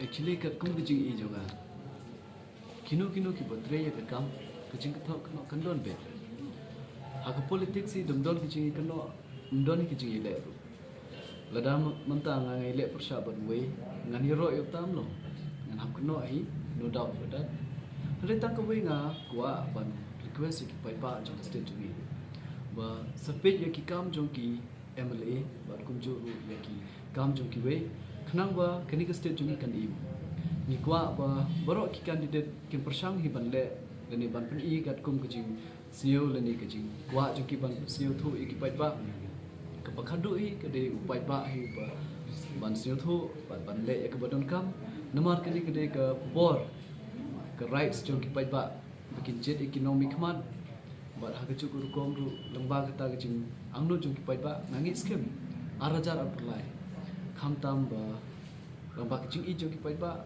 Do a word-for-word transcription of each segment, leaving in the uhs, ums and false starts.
Actually, katkum ka jingïohi jong nga, kino kino kiba trei ïa ka kam, ka jingkynnoh kynnoh kan don beit. Ha ka politics hi dum don ka jingkynnoh, ym don ka jingïaleh ruh. Lada mynta nga ngi leh pyrshah bad wei, ngan ïaroh ïa u tam long. Ngan hap kynnoh hi, no doubt for that. Hynrei tang kawei nga kwah ban request ïa ki paidbah jong ka state jong ngi ba sa peit ïa ki kam jong ki M L A bad kumjuh ruh ïa ki kam jong kiwei, khnang ba kane ka state jong ngi kan im. Ngi kwah ba baroh ki candidate kin pyrshang hi ban leh lane ban pyni katkum ka jing sngew lane ka jingkwah jong ki ban sngewthuh ïa ki paidbah. Kaba khadduh hi ka dei u paidbah hi ba ban sngewthuh bad ban leh ïa kaba donkam. Namar kane ka dei ka bor, ka rights jong ki paidbah ba kin jied ïa ki nongmihkhmat. Bad ha kajuh ka rukom ruh lyngba kata ka jingangnud jong ki paidbah nga ngeit skhem ar hajar arphew lai, khamtam ba lyngba ka jingïeit jong ki paidbah,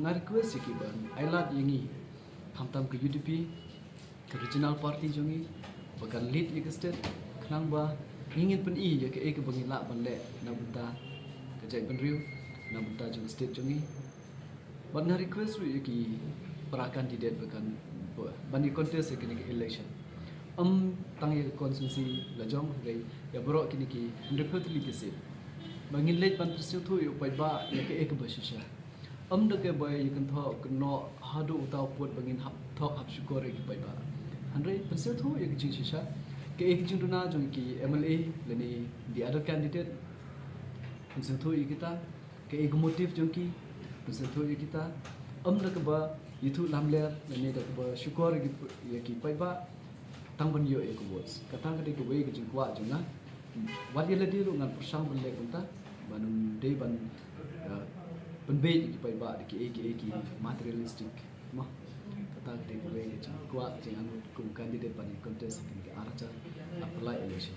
nga request ïa ki ban ailad ïa ngi, khamtam ka U D P, ka regional party jong ngi, ba kan lead ïa ka state, khnang ba ngi ngin pyni ïa kaei kaba ngi lah ban leh na bynta ka jaitbynriew, na bynta jong ka state jong ngi. Bad nga request ruh ïa ki para candidate ba kan, ban ïa contest ïa kine ki election. Ym tang ïa ka constituency la jong, hynrei ïa baroh kine ki hynriewphew tylli ki seat, ba ngin leit ban pynsngewthuh ïa u paidbah ïa kaei kaba shisha. Ym da kaba ïa kynthoh kynnoh haduh uta u pud ba ngin hap thok hap shukor ïa ki paidbah. Hynrei pynsngewthuh ïa ka jingshisha, kaei ka jingduna jong ki M L A lane the other candidate. Pynsngewthuh ïa kita, kaei ka motive jong ki, pynsngewthuh ïa kita. Ym da kaba ïathuh lamler lane da kaba shukor ïa ki, ïa ki paidbah tang ban ïoh ïa ka votes. Kata ka dei kawei ka jingkwah jong nga. Wat ïa lade ruh ngan pyrshang ban leh kumta, ban ym dei ban, eh, pynbeit ïa ki paidbah da kiei kiei ki materialistic. Mo, kata ka dei kawei ka jingkwah jong nga kum candidate ban ïa contest ha kine ki ar hajar arphew lai election.